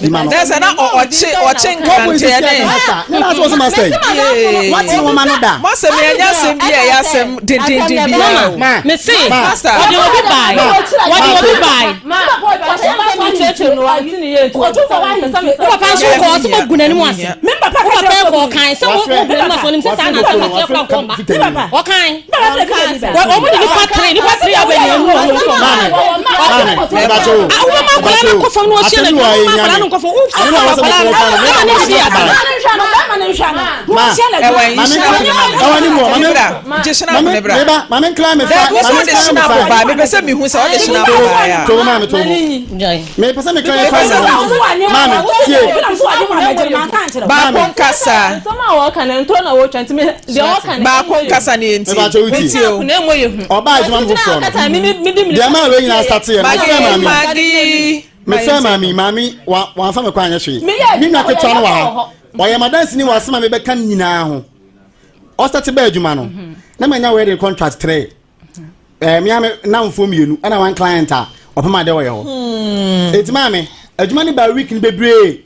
Bi ma no. Dɛ sɛ na ɔkye ɔkye nkranteɛ ne. Ne na asɛ ɔsɛ master yi. Wate wɔn ano da. Mo asɛm yɛ nyɛ asɛm bi a ɛyɛ asɛm dendenden bi a o. Ma. Me se Master. wɔde obi bae wɔde obi bae. Wo papa nso kɔ ɔsɛ bɔ gu n'anim ase. Wo papa kɔ ɔkan sɛ wo gu n'anim ase ɔnim sɛ saa na asɛm ateɛ kora nkɔ mba. Ɔkan. Wɔn de nipa tere nipa tere abɛ ne mu wɔn fam. Awo ma akwadaa no nkɔ fam na wɔhyɛ no adwuma ma akwadaa no nkɔ fam. Wo fam akwadaa no ɛma ne si aba. Ɛwɔ yi hyina ne mu ne bra. Gye hyina ne bra. Maame nkira mi fa. Dɛbi wosɛ ɔde hyina bo ba mi pɛ sɛ mi hu sɛ ɔde hyina bo ba ya. Tobo maame tobo. Mi pɛ sɛ mi kira fa mi maame tie. Baako nkasa. Baako nkasa ne yɛn ti. Nti o. Ɔbaa adwuma mu foforɔ no. Deɛ maa wei nyinaa start yɛ no. Mefrɛ maame. Maggie. Mefrɛ maame maame wa wanfa me kɔ anyɛ hwee. Me nua ketewa no wɔ ha. Ɔyɛ madansi ni wɔ asɛm a mebɛka nyinaa ho. Ɔstart baa adwuma no. Na manya wedding contract tere. Ɛɛ me ame namfoɔ mmienu ɛna one client a ɔpem adeɛ wɔyɛ hɔ. Eti maame adwuma no baa week no bebree.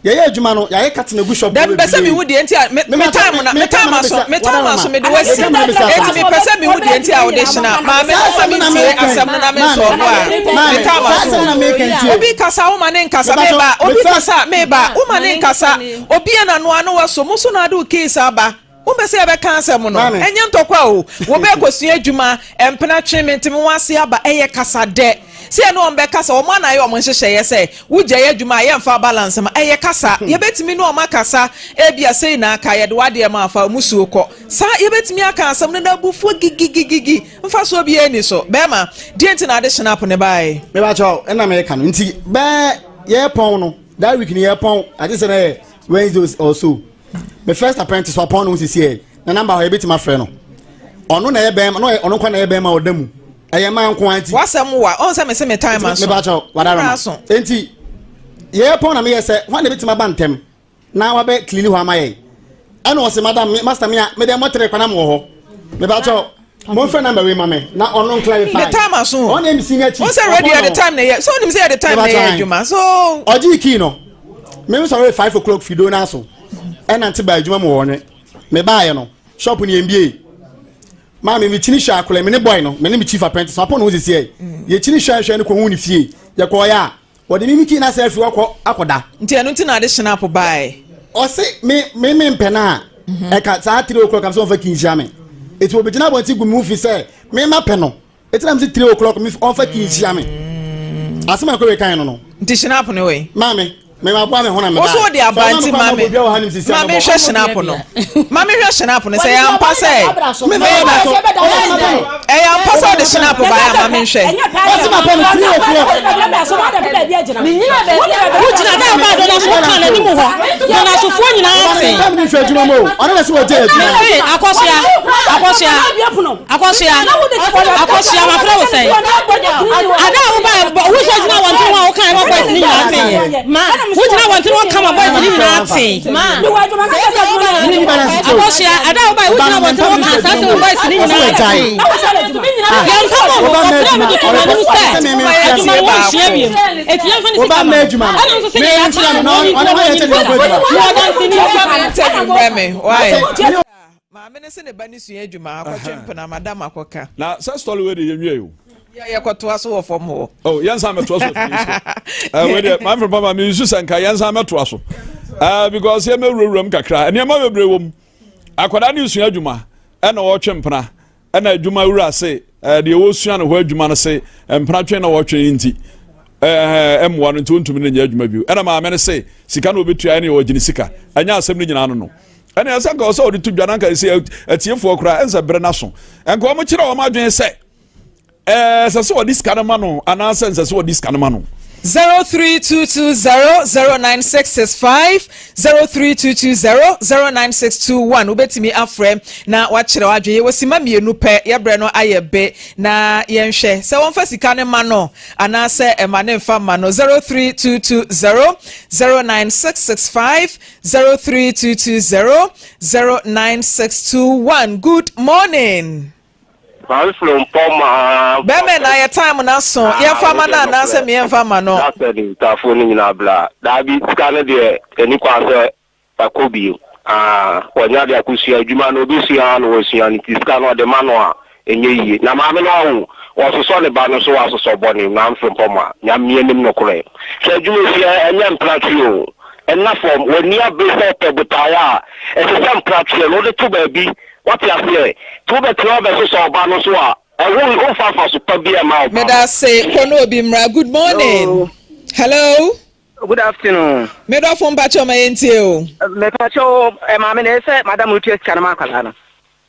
Yɛyɛ adwuma no yɛayɛ cutting egu shop Dabi pɛ sɛ mihu deɛ nti a me me time na me time aso me time aso mede wasi eti me pɛ sɛ mihu deɛ nti a wode hyena maame no sɛ me ntie asɛm no na me nsɔɔ bo a me time aso obi kasa woma ne nkasa meba obi kasa meba woma ne nkasa obi yɛ n'ano ano waso mo so na ade wo case aba. Wompɛ sɛ yɛbɛka asɛm no? Ɛnyɛ ntɔkwa o. Wobɛkɔsua adwuma, mpena twe me nti me ho ase aba. Ɛyɛ kasa dɛ. Sɛ yɛne wɔn bɛkasa, wɔn a na ayɛ wɔn nhyehyɛeɛ sɛ wogyae adwuma a yɛmfa balance ma. Ɛyɛ kasa. Yɛbɛtumi ne wɔn akasa, ebia sei na aka, yɛde w'adeɛ ma fa mmusuo kɔ. Saa, yɛbɛtumi aka asɛm no na abufuo gigigigigi. Mfasoɔ biara nni so. Bɛrima, deɛ nti na ade hyena po ne baeɛ? Mebakyɛw, ɛna meka no nti bɛɛ yɛpɔn no that week ni yɛpɔn agye sɛ na yɛ Wednesday or so. Me first apprentice wapɔn ne ho sisi ɛ na number hɔ yɛbɛtumi afrɛ no ɔno na ɛyɛ bɛrima na ɔno nkwa na ɛyɛ bɛrima ɔda mu ɛyɛ mmaa nko ara nti. Wasɛm wa ɔn sɛ mese me time aso. Meba kyɛw wadara ma nti yɛyɛ pɔn na meyɛ sɛ hwan na ebɛtumi aba ntɛm na wabɛ clean hɔ ama yɛn ɛna ɔse madam me master me a mede mɔtere kwan am wɔ hɔ meba kyɛw Mo fɛ number wei ma me na ɔno clarify. Ne time aso. Ɔno yɛ mi senior chief. Wɔn sɛ radio yɛ de time na yɛ so onim sɛ yɛ de time na yɛ adwuma so. Ɔgye key no. Me sɔre 5 o'clock fido na so. Ɛna nte ba adwuma mu wɔ ne. Me ba yɛ no. Shop ni mbie. Maame mi kyini hwɛ akɔla mi ne boy no me ne mi chief apprentice apɔ no ho sisi yɛ. Yɛ kyini hwɛ hwɛ no kɔ hu ne fie. Yɛ kɔ yɛ a. Wɔde me mi key na sɛ afi hɔ kɔ akɔda. Nti ɛno nti na ade hyena bae. Ɔse me me me mpɛ no a ɛka saa 3 o'clock am sɛ ɔmfa key nhyia me. Eti obegyina abɔnten gu me ho fi sɛ me ma pɛ no. Eti na me se 3 o'clock me ɔmfa key nhyia me. Asɛm a ɛkɔwe kan no no. Nti hyena ne wei. Maame me ma boa me ho na me ba. Woso de aba nti maame maame hwɛ hyena no. Maame hwɛ hyena no sɛ ɛyɛ ampa sɛ ɛyɛ ampa sɛ ɔde hyena ba ya maame nhwɛ. Ɔsi ma pɛ no 3 o'clock. Wogyina dɛ ɔbaa dɔnaso woka n'anim hɔ dɔnasofoɔ nyinaa te. Ɔno na sɛ adwuma mu o. Ɔno na sɛ wɔgye adwuma. Mese akɔsoa akɔsoa akɔsoa akɔsoa mafrɛ wo sɛn ada a woba wohyɛ gyina wɔnten hɔ a woka ma boys ne nyinaa te wogyina wɔnten hɔ ka ma boys ne nyinaa te akɔsoa ada a woba wogyina wɔnten hɔ ka saa sɛ boys ne nyinaa te yɛmfa ma wo ɔfrɛ me de to m'anim sɛ adwuma no wɔnhyia bio ɛti yɛmfa ne sika ma ɛna nso sɛ yɛyɛ akyerɛ no na ɔnyi ntoɔ ɔnyi ntoɔ wɔdanseni. Maame no sɛ ne ba ne sua adwuma akɔtwe mpena madam akɔka. Na sɛ story wei de yɛn wie o. Yɛ yɛkɔtoa so wɔ fam hɔ. Oh, yɛn san mɛtoa so afiri so. Ɛɛ wei deɛ maame papa mi nsu sɛ nka yɛn san mɛtoa so. Ɛɛ because yɛ mɛwurawura mu kakra nneɛma bebree wɔ mu. Akwadaa ne sua adwuma ɛna ɔretwe mpena ɛna adwuma wura se ɛɛ deɛ wɔsua ne hɔ adwuma no se mpena twe na wɔtwe nti ɛɛ ɛmmoa no nti wɔntumi ne nyɛ adwuma bio ɛna maame no se sika na obetua ɛne ɔgye ne sika ɛnyɛ asɛm no nyinaa no no. Ɛna ɛsɛ nka ɔsɛ ɔde to dwa na nka ɛsɛ atiefoɔ koraa ɛnsɛ berɛ no aso nka wɔn kyerɛ wɔn adwene sɛ ɛɛ sɛ sɛ wɔde sika no ma no anaasɛ nsɛ sɛ wɔde sika no ma no. 03220 09665 03220 09621 wobɛtumi afrɛ na wakyerɛ w'adwene. Yɛwɔ sima mmienu pɛ, yɛbrɛ no ayɛ be na yɛnhwɛ sɛ wɔmfa sika no ma no anaasɛ ɛma ne mfa ma no. 03220 09665 03220 09621. Good morning. Bɛrima na yɛ time na so yɛmfa ma no anaasɛ meyɛmfa ma no? Dasɛ de ntaafoɔ no nyinaa bla daabi, sika no deɛ ɛni kwan sɛ ɛkɔ bio. Wɔnya de akɔsua adwuma no, obɛsua na wɔasua no, nti sika no ɔde ma no a ɛnyɛ yie. Na maame no ɔho wɔsosɔ ne ba no so, wɔasosɔ bɔne na mfempɔm a Nyame anim nokorɛ hwɛ adwuma sua ɛnyɛ mpratwe o, ɛna fam w'ani abere sɛ ɔpɛ botaeɛ a ɛsɛ sɛ mpratweɛ no wode to baabi. Wate aseɛ? Nti wobɛtena wobɛsosɔ ɔba no so a, ɛho womfa mfaso pa bi ɛma ɔba no. Meda ase. Kɔ na obi mmra. Good morning. Hello. Good afternoon. Medɔfo, mpakyɛw ma yɛntie o. Mepakyɛw, maame na ɛsɛ madam no tua sika no ma akwadaa no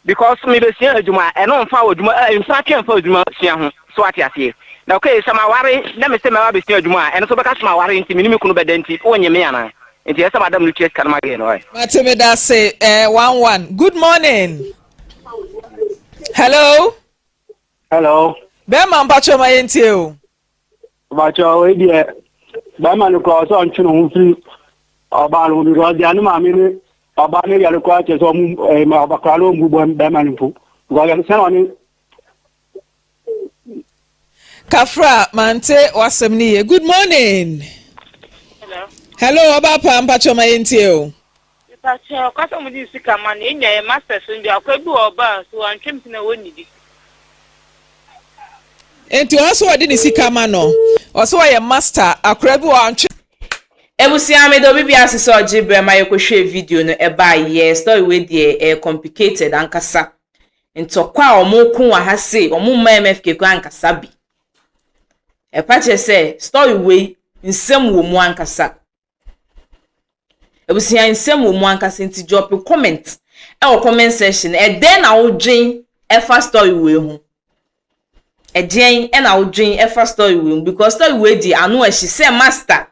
because mebɛsua adwuma ɛno mfa wɔ adwuma mfa twɛ mfa adwuma sua ho so, ate aseɛ? Na okay, sɛ maware na mesɛ mɛba bɛsua adwuma a, ɛno so bɛka sɛ maware nti mene me kunu bɛda nti wonyɛ me anaa? Nti ɛsɛ madam no tua sika no ma gɛ no ɛ. Mate, meda ase. 11. Good morning. Hello. Hello. Bɛrima, mpakyɛw ma yɛntie o. Mpakyɛw, wei deɛ bɛrima no koraa ɔsɛ ɔntwe ne ho firi ɔbaa no ho because deɛ ne maame ne ɔbaa no yɛre koraa kyerɛ sɛ ɔmo ɛɛ ɔbakora no ɔmbu bɛrima no mpo because sɛ ɔne Kafra, mante w'asɛm no yie. Good morning. Hello. Hello, ɔbaa pa, mpakyɛw ma yɛntie o. Mepakyɛw, kasa mo de sika ma no, enya yɛ masters no bi akwa bi wɔ ɔbaa so wantwam ti na wɔnnidi. Nti ɔsɛ ɔde ne sika ma no, ɔsɛ ɔyɛ master akora bi wɔ antwe. Ebusua, mi de obi bi ase sɛ ɔgye brɛ ma yɛkɔhwɛ video no ɛbaa yɛ. Story wei deɛ, ɛyɛ complicated ankasa. Ntɔkwa a wɔn ko wɔ ha se wɔn mma MFK kora ankasa bi ɛpa kyerɛ sɛ story wei nsɛm wɔ mu ankasa. Ebusua, nsɛm wɔ mu ankasa, nti drop comment ɛwɔ comment section. Ɛdɛn na wodwen ɛfa story wei ho? Ɛdeɛn ɛna wodwen ɛfa story wei ho? Because story wei di ano ɛhye sɛ master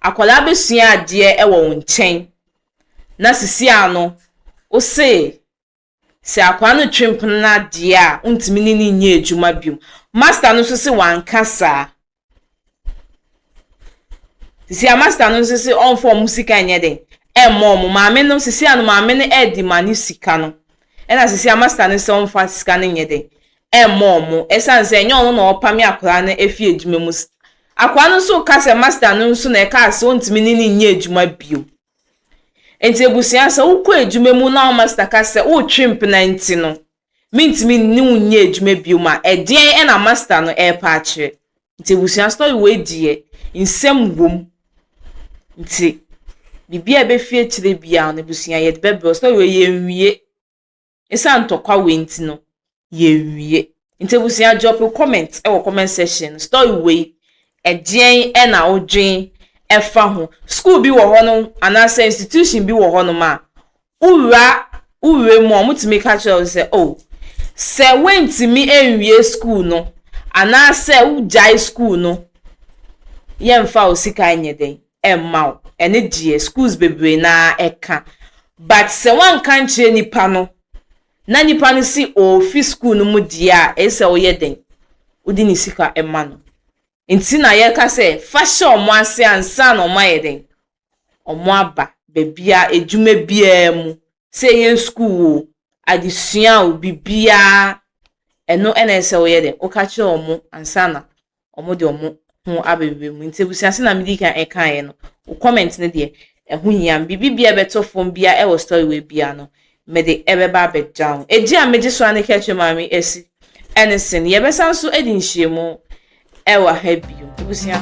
akwadaa bɛsua adeɛ ɛwɔ wɔn nkyɛn na sisi ano ose sɛ akwadaa no twe mpena adeɛ a ntumi ne ne nyɛ adwuma biom. Master no nso sɛ wanka saa. Sisi a master no nso sɛ ɔnfa ɔmo sika nyɛ den ɛmmɔ ɔmo maame no. Sisi a no maame no ɛɛdi ma ne sika no, ɛna sisi a master no sɛ ɔnfa sika no nyɛ den ɛmmɔ ɔmo, ɛsan sɛ ɛnyɛ ɔno na ɔpame akwadaa no efi adwuma mu. Akwadaa no nso ka sɛ master no nso na ɛka sɛ ɔntumi ne ne nyɛ adwuma bio. Nti ebusua, sɛ wokɔ adwuma mu na wo master ka sɛ wotwe mpena nti no mintumi ne wo nyɛ adwuma bio ma, ɛdeɛn ɛna master no ɛrepa akyerɛ? Nti ebusua, story wei deɛ, nsɛm wom, nti biribi a ɛbɛfi akyire biara no, ebusua, yɛde bɛbrɛ. Story wei yɛnwie, ɛsiane ntɔkwa wei nti no yɛnwie. Nti ebusua, drop comment ɛwɔ comment section. Story wei, ɛdeɛn ɛna wodwen ɛfa ho? School bi wɔ hɔnom anaasɛ institution bi wɔ hɔnom a wowura wowura mu a wɔtumi ka kyerɛ wo sɛ, oh, sɛ wontumi nwie school no anaasɛ wogyae school no, yɛmfa wo sika nyɛ den ɛmma wo. Ɛne deɛ schools bebree naa ɛka, but sɛ woanka nkyerɛ nipa no na nipa no si ofi school no mu deɛ a, ɛsɛ sɛ woyɛ den wode ne sika ɛma no. Nti na yɛka sɛ fa hyɛ ɔmo ase ansa na ɔmo ayɛ den ɔmo aba baabi a edwuma biara mu, sɛ ɛyɛ school o, adesua o, biribiara, ɛno ɛna ɛsɛ woyɛ den woka kyerɛ ɔmo ansa na ɔmo de ɔmo ho abɛbɛ mu. Nti abusua, sɛ na medi kan ɛkaeɛ no, wo comment no deɛ ɛho hia. Biribi bia ɛbɛtɔ fam bia ɛwɔ story wei bia no, mede ɛbɛba abɛgya wo. Egyi a megye so a ne kɛkyɛ maame esi ɛne sen yɛbɛsan so adi nhyiamu ɛwɔ ha bio, abusua.